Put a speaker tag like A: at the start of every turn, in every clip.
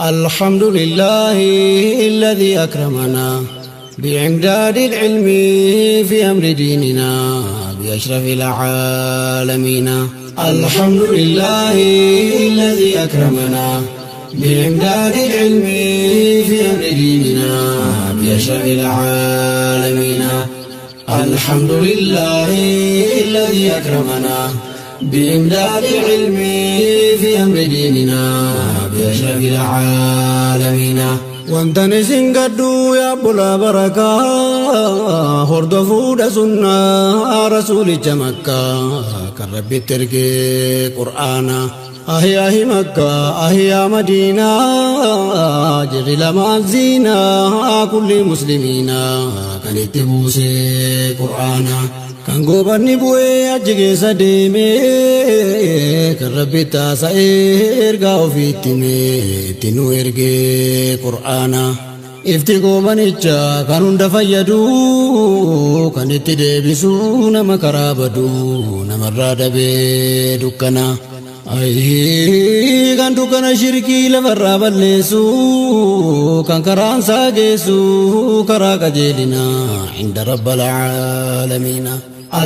A: الحمد لله الذي أكرمنا بعمداد العلم في أمر ديننا بأشرف العالمين. الحمد لله الذي أكرمنا بعمداد العلم في أمر ديننا بأشرف العالمين. الحمد لله الذي أكرمنا بإمداد العلم في أمر ديننا بأشرف العالمين. وانت نسين قدو يا بلا بركة هردفود سنة رسول جمكة كرب التركي قرآنا أهي أهي مكة أهي مدينة جري لما زينة كل مسلمين كان يتبوسي قرآنا كان gobanni bu'ee achi keessa deemee kan rabbi taasa'ee ergaa ofiitti himee itti nu ergee qur'aana. Ifti goobanicha kan hunda fayyadu kan itti deebisu nama karaa badu namarraa dabee dukkana. Kan dukkana shirkii lafarraa balleessu kan karaan isaa geessu karaa qajeelina inda rabbal aalamiina.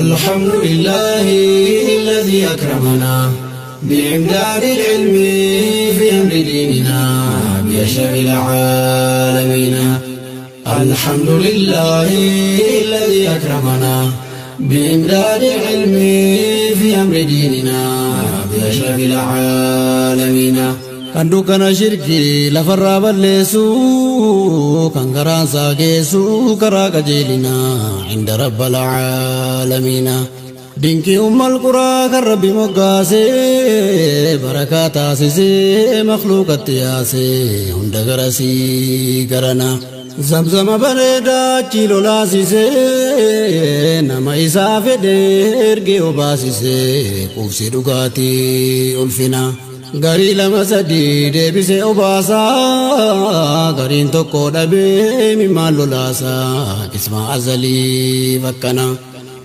A: الحمد لله الذي أكرمنا بعمداد العلم في أمر ديننا بأشرف العالمين. الحمد لله الذي أكرمنا بإمداد العلم في أمر ديننا بأشرف العالمين. Kan dukkana shirkii lafarraa balleessu kan karaan isaa geessu karaa qajeelina inda rabbal aalamiina. Dinqii ummal quraa kan rabbi moggaasee barakaa taasisee makhluuqatti yaasee hunda garasii garana. Zamzama bareedaa achi lolaasisee nama isaa fedhee ergee obaasisee quufsi dhugaatii ulfina. Garii lama sadii deebisee obaasaa gariin tokko dhabee mimmaan lolaasaa qisma azalii bakkana.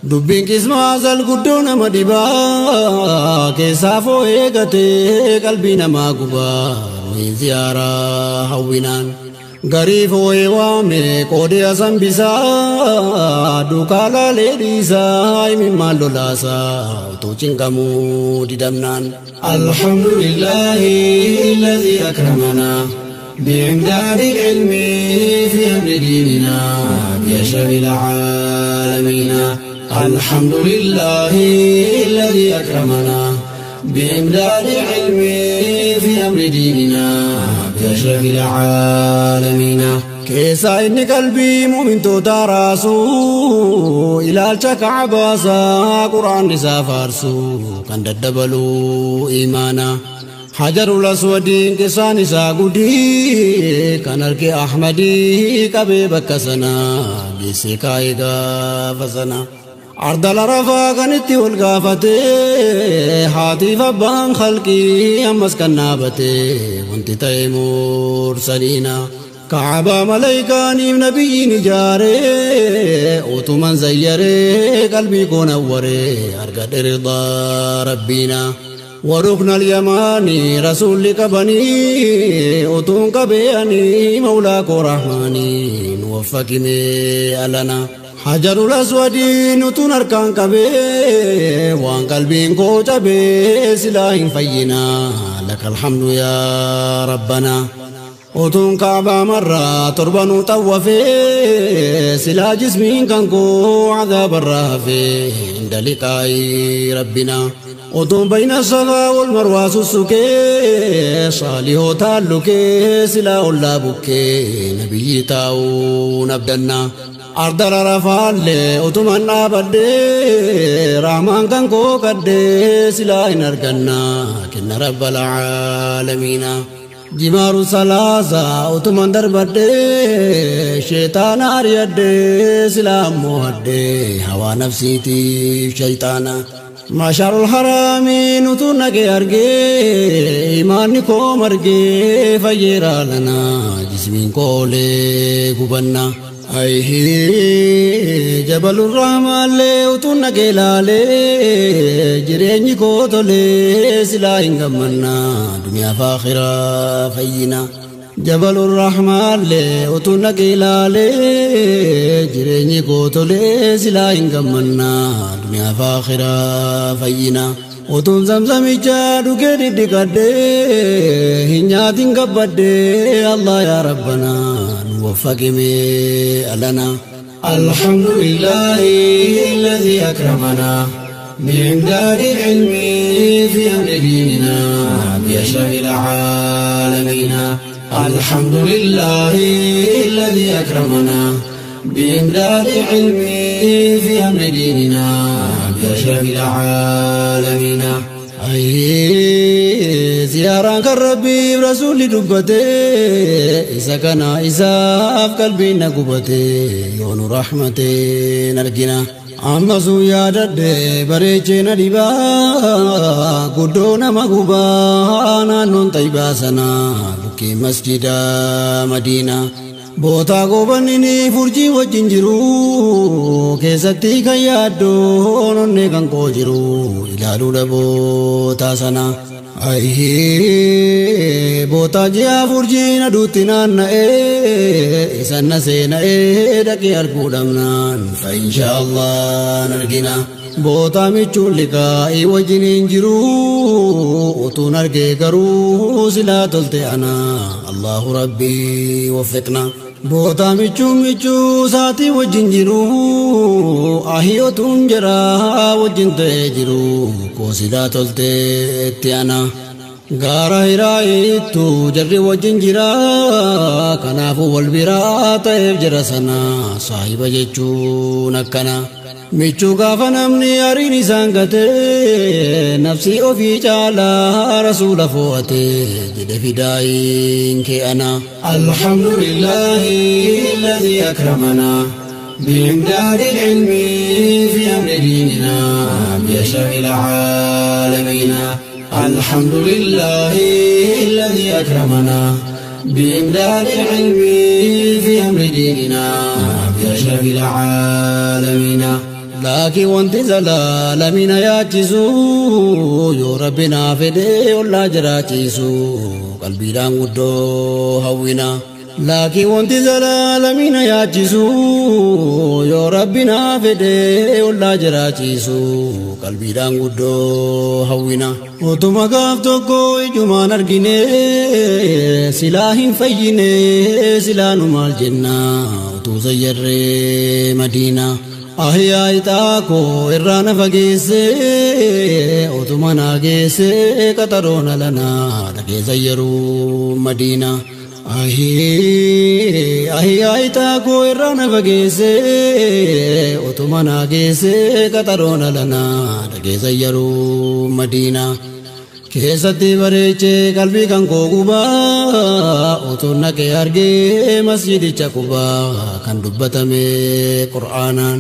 A: Dubbiin qisma azal guddoo nama dhibaa keessaa foo'ee gatee qalbii namaa gubaa ruhiin ziyaaraa hawwinaan. Garii foo'ee waame qoodee asan bisaa duukaa laalee dhiisaa imimmaan lolaasaa utuu cinqamuu didamnaan. الحمد لله الذي أكرمنا بعمداد العلم في أمر ديننا بأشرف العالمين. الحمد لله الذي أكرمنا بإمداد العلم في أمر ديننا بأشرف العالمين. Keessa inni qalbii mu'mintoota raasu ilaalcha kacbaasaa quraan isaa faarsu kan daddabaluu imaana. Hajarul Aswadiin qisaan isaa gudii kan harki Ahmadii qabee bakka sana geessee kaa'ee gaafa sana. Ardal Arafaa kan itti wal gaafate haatiif abbaan khalqii ammas kan dhaabate wanti ta'e mursaliina. Kaaba malaayikaaniif nabiyyiin ijaare utuman zayyaree qalbii koo nawwaree argadhe ridaa rabbiina. وركن اليماني رسول قبني أتون قبياني مولاك رحماني نوفقني ألنا حجر الأسود نتون أركان قبي وان قلبي كوجبي سلاح فينا لك الحمد يا ربنا أتون كعبة مرة تربة طوفي سلا جسمي كنكو عذاب الرافي عند لقاء ربنا أتون بين الصفا والمروة سسكي صالح تعلقي سلا الله بكي نبي تاون أبدنا أرض العرفة أتون أبدي رحمن كنكو قدي سلا نرجنا كن رب العالمين. جمار سلاسة أتمن دربدي شيطان أريدي سلام مودي هوا نفسيتي شيطانا مشار الحرامين نتونك أرجي إيماني كو مرجي فجرا لنا جسمين كولي قبنا أيه جبل الرحمن لي أتونك لالي جريني كوتولي سلا إنغمنا دنيا فاخرة فينا. Jabalur Rahmaallee utuu naqee ilaalee jireenyi koo tolee silaa hin gammannaa duniyaaf akhiraa fayyina. Utuun zamzamicha dhugee diddiqadhee hin nyaatin gabbadhee Allah yaa Rabbanaa nu waffaqimee alana. الحمد لله الذي أكرمنا بإمداد العلم في أمر ديننا بأشرف العالمين. الحمد لله الذي أكرمنا بإمداد العلم في أمر ديننا بأشرف العالمين. Ziyaaraan kan Rabbiif Rasuulli dubbate isa kana isaaf qalbiin na gubate yoo nu rahmateen argina. Ammasuu yaadadhe bareechee na dhibaa guddoo nama gubaa naannoon xaybaa sana bukkee masjida Madiinaa. Bootaa goobanni furjii wajjin jiru keessatti kan yaaddoon onnee kan koo jiru ilaaluu dhabootaa sana. Bootaa ji'a furjiin aduutti naanna'ee isan na seena'ee dhaqee arguu dhabnaan fa insha Allah argina. Bootaa michuun liqaa'ii wajjin hin jiru utuun argee garuu silaa tolte ana Allahu Rabbii waffiqna. Bootaa michuun michuu isaatii wajjin jiru ahii otuun jira wajjin ta'ee jiru koo silaa tolte itti ana. Gaara hiraayitu jarri wajjin jira kanaafuu wal biraa ta'eef jira sana saahiba jechuun akkana. Michuu gaafa namni hariin isaan gatee nafsii ofii caalaa rasuula fo'ate jedhe fidaayiin kee ana. الحمد لله الذي أكرمنا بإمداد العلم في أمر ديننا بأشرف العالمين. الحمد لله الذي أكرمنا بإمداد العلم في أمر ديننا بأشرف العالمين. Laakiin wanti zalaalamina yaachisu yoo Rabbi naa fedhe ollaa jiraachisu qalbiidhaan guddoo hawwina. Laakiin wanti zalaalamina yaachisu yoo Rabbi naa fedhe ollaa jiraachisu qalbiidhaan guddoo hawwina. Utuma gaaf tokko ijumaan argine silaa hin fayyine silaa nu maal jenna utuu zayyarree Madiina. Ahiyyaa ixaa koo irraa na fageesse utuma naa geesse qaxaroon alanaa dhaqee zayyaruu Madiina. Ahiyyaa ixaa koo irraa na fageesse utuma naa geesse qaxaroon alanaa dhaqee zayyaruu Madiina. Keessatti bareechee qalbii kan koo gubaa utuu naqee argee masjidicha qubaa kan dubbatame qur'aanaan.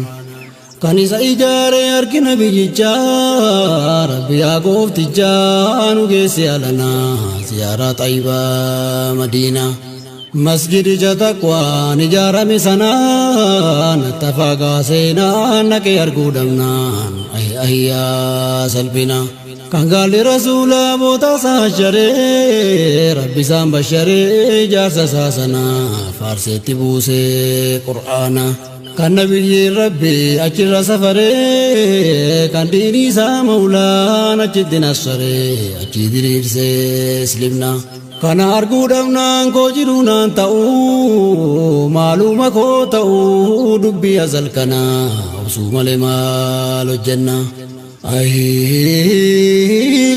A: Kan isa ijaare argina biyyichaa Rabbi yaa gooftichaa nu geesse alanaa ziyaaraa xayyibaa Madiinaa. Masjidicha taqwaan ijaarame sanaan tafaagaa seenaan naqee arguu dhabnaan ahiyyaa salphina. Kan gaalli rasuula boota isaa sharee Rabbi isaan basharee ijaarsa isaa sana faarseetti buusee qur'aana. Kan nabiyyiin Rabbi achirra safaree kan diinii isaa maulaan achitti nassaree achi diriirsee islimna. Kana arguu dhabnaan koo jiruu naan ta'uu maaluma koo ta'uu dubbii asal kana obsuu malee maal hojjenna.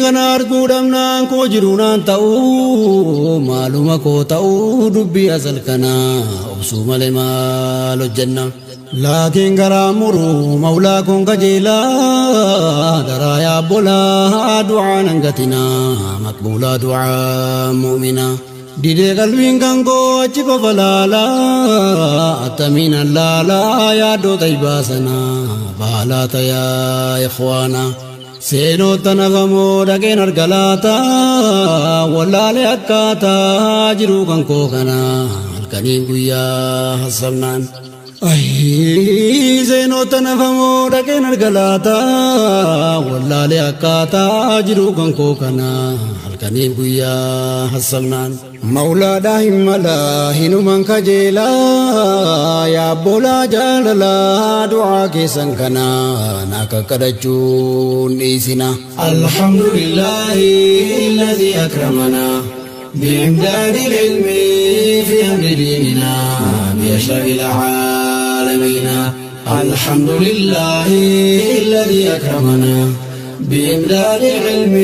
A: Kana arguu dhabnaan koo jiruu naan ta'uu maaluma koo ta'uu dubbii asal kana obsuu malee maal hojjenna. Laakiin garaa muruu maulaa kun qajeelaa daraa yaabbolaa du'aan hangatinaa maqbuulaa du'aa mu'minaa. Didee qalbiin kan koo achi qofa laalaa attamiin allaalaa yaaddoo xayyibaa sanaa baalaa tayaa ikhwaana. Seenoota nafamoo dhaqeen arga laataa wallaalee akkaataa jiruu kan koo kanaa halkaniin guyyaa hassabnaan. Seenota nafamoo dhaqeen arga laata, wallaalee akkaataa jiru kan koo kana halkaniif guyyaa hassabnaan. Mawlaadhaa hin mala hinuman kajeelaa, yaabbolaa jaalalaa, du'aa keessan kana na kakkadhachuun dhiisina. Alhamdulillahi alladhi akramana بإمداد العلم في أمر ديننا بأشرف العالمين. الحمد لله الذي أكرمنا بإمداد العلم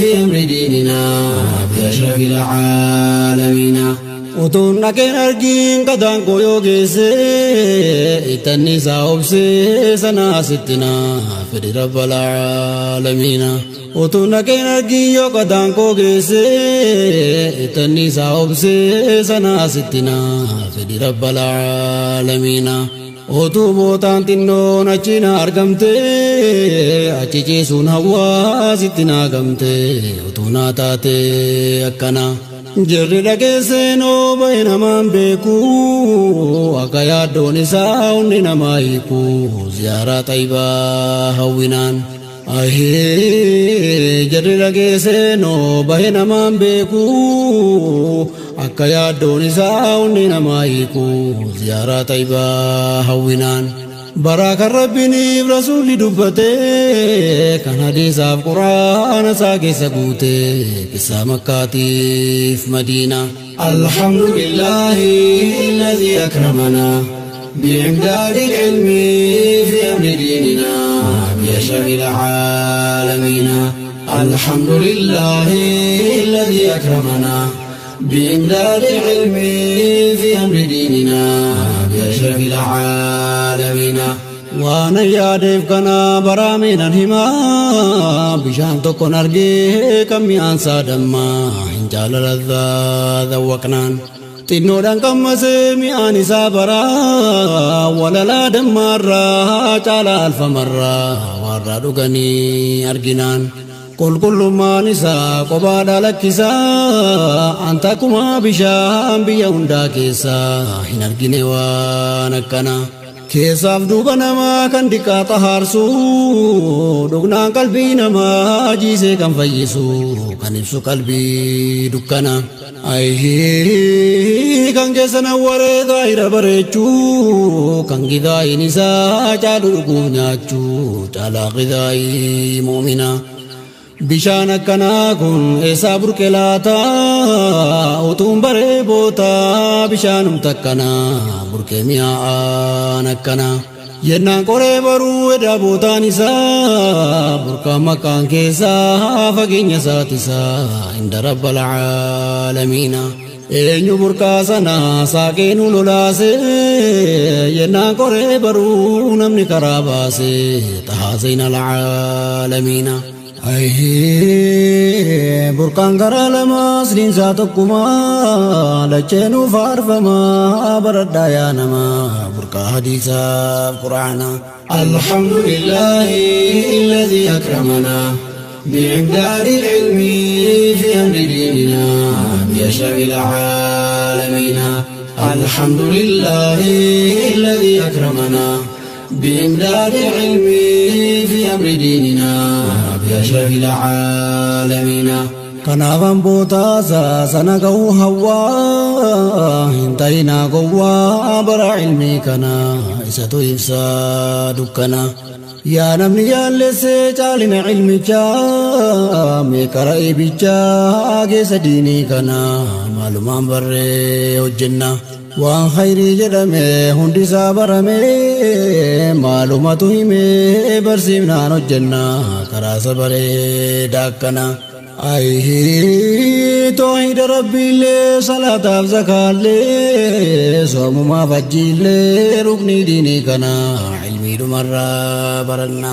A: في أمر ديننا بأشرف العالمين. Utuun dhaqeen argiin qadaan koo yoo geesse, itanni isaa obsee sanaa sittina fedhi rabbal aalamiina. Utuun dhaqeen argiin yoo qadaan koo geesse, itanni isaa obsee sanaa sittina fedhi rabbal aalamiina. Utuu bootaan xinnoon achi na argamte, achi ciisuun hawaasitti na gamte, utuu naa taate akkana. Jirri dhageesseenoo bahe namaan beeku, akka yaaddoon isaa hundi namaa hiiku, ziyaaraa xayyibaa hawwinaan. Jarri dhageesseenoo bahe namaan beeku, akka yaaddoon isaa hundi namaa hiiku, ziyaaraa xayyibaa hawwinaan. Baraa kan Rabbiiniif rasuulli dubbate, kan hadiisaaf quraana isaa keessa guute, qissaa Makkaatiif Madiina. Alhamdulillahi alladhi akramana بإمداد العلم في أمر ديننا بأشرف العالمين. الحمد لله الذي أكرمنا بإمداد العلم في أمر ديننا بأشرف العالمين. Waan yaadeef kana baraaminan himaa, bishaan tokkon argee kan mi'aan isaa dammaa, hin jaalala zawwaqnaan. Xinnoodhaan qammasee mi'aan isaa baraa, walalaa dammaarraa caalaa alfamarraa warra dhuganii arginaan. Qulqullummaan isaa kophaadhaa lakkisaa, anta akkuma bishaan biyya hundaa keessaa hin argine waan akkana. Keessaaf duuba namaa kan diqaa xahaarsu, dhugnaan qalbii namaa jiisee kan fayyisu, kan ibsu qalbii dukkana. Kan keessa nawwaree zaahira bareechuu, kan gidaayin isaa caalu dhuguuf nyaachuu caalaa gidaayii mu'mina. Bishaan akkanaa kun eessaa burqe laata? Utuun baree boota bishaanumti akkanaa burqee mi'aa'aan akkana. Yennaan qoree baruu edaa bootaan isaa, burqaan maqaan keessaa fageenya isaatisaa inda rabbal aalamiina. Eenyu burqaa sana saaqee nu lolaase? Yennaan qoree baruu namni karaa baase tahaa zayna alaalamiina. Burqaan garaa lama asliinsaa tokkuma, lacheenuu faarfama, baradhaa yaa nama burqaa hadiisaaf quraana. Alhamdulillahi alladhi akramana بإمداد العلم في أمر ديننا بأشرف العالمين. الحمد لله الذي أكرمنا بإمداد العلم في أمر ديننا بأشرف العالمين. Kanaafan bootaasaa sana ga'uu hawwaa, hin ta'inaa gowwaa, bara ilmii kana isatu ibsaa dukkana. Yaa namni yaallessee caalina ilmichaa, meeqara eebichaa keessa diinii kana maalumaan barree hojjenna. Waan khayrii jedhame hundisaa barame, maalumatu hime barsiifnaan hojjenna karaa sabaree akkana. Toohida Rabbiillee, salaataaf zakaallee, soomumaaf hajjiillee, ruknii diinii kana ilmiidhumarraa baranna.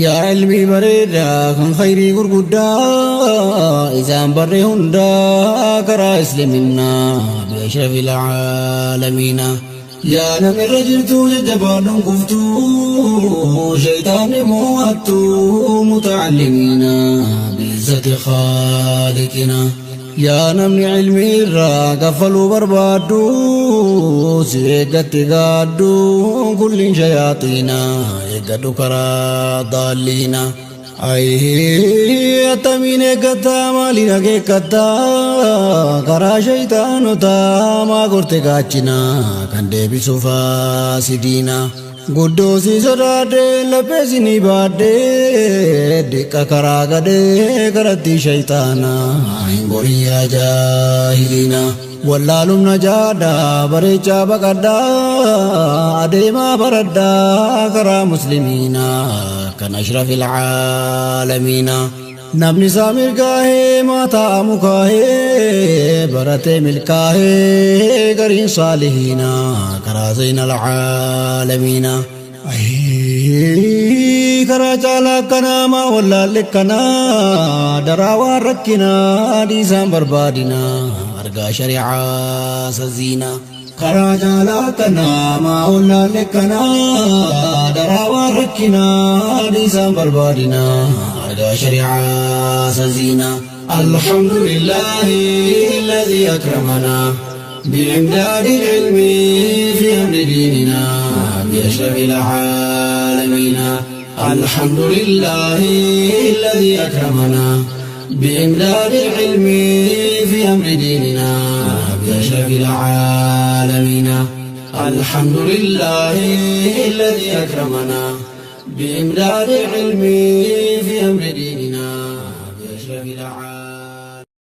A: Yaa ilmii bareedaa kan khayrii gurguddaa isaan barree hundaa karaa isliminnaa bi'ashrafil caalamiina. Yaa namirra jirtuu jajjabaadhuun kuftuu, shaytaanni mo'attuu, mutacallimiina bi'izzati khaaliqina. Yaa namni ilmi irraa kaffaluu barbaaddu, si eeggatti gaaddu kulliin shayaaxiina, eeggadhu karaa daalliina. Attamiin eeggataa, maaliin akeekkataa karaa shayitaanotaa, maa gorte gaachina kan deebisu faasidiina. Guddoo si sodaadhe, laphee si ni baadhe, diqqa karaa gadhee karatti shayitaana hin gorin yaa jaahiliina. Wallaalumna jaadhaa bareechaa baqadhaa, adeemaa baradhaa karaa muslimiina kan ashrafil caalamiina. Namni isaa mirgaahee maataa mukaahee baratee milkaahee gariin saalihiina karaa zainal caalamiina. Karaa caalaa akkanaa maa wallaalle akkanaa, daraa waan rakkinaa dhiisaan barbaadina argaa shari'aa saziina. Karaa caalaa akkanaa maa wallaalle akkanaa, daraa waan rakkinaa dhiisaan barbaadina argaa shari'aa saziina. الحمد لله الذي أكرمنا بإمداد العلم في أمر ديننا بأشرف العالمين. الحمد لله الذي أكرمنا بإمداد العلم في أمر ديننا بأشرف العالمين. الحمد لله الذي أكرمنا بإمداد العلم في أمر ديننا بأشرف العالمين.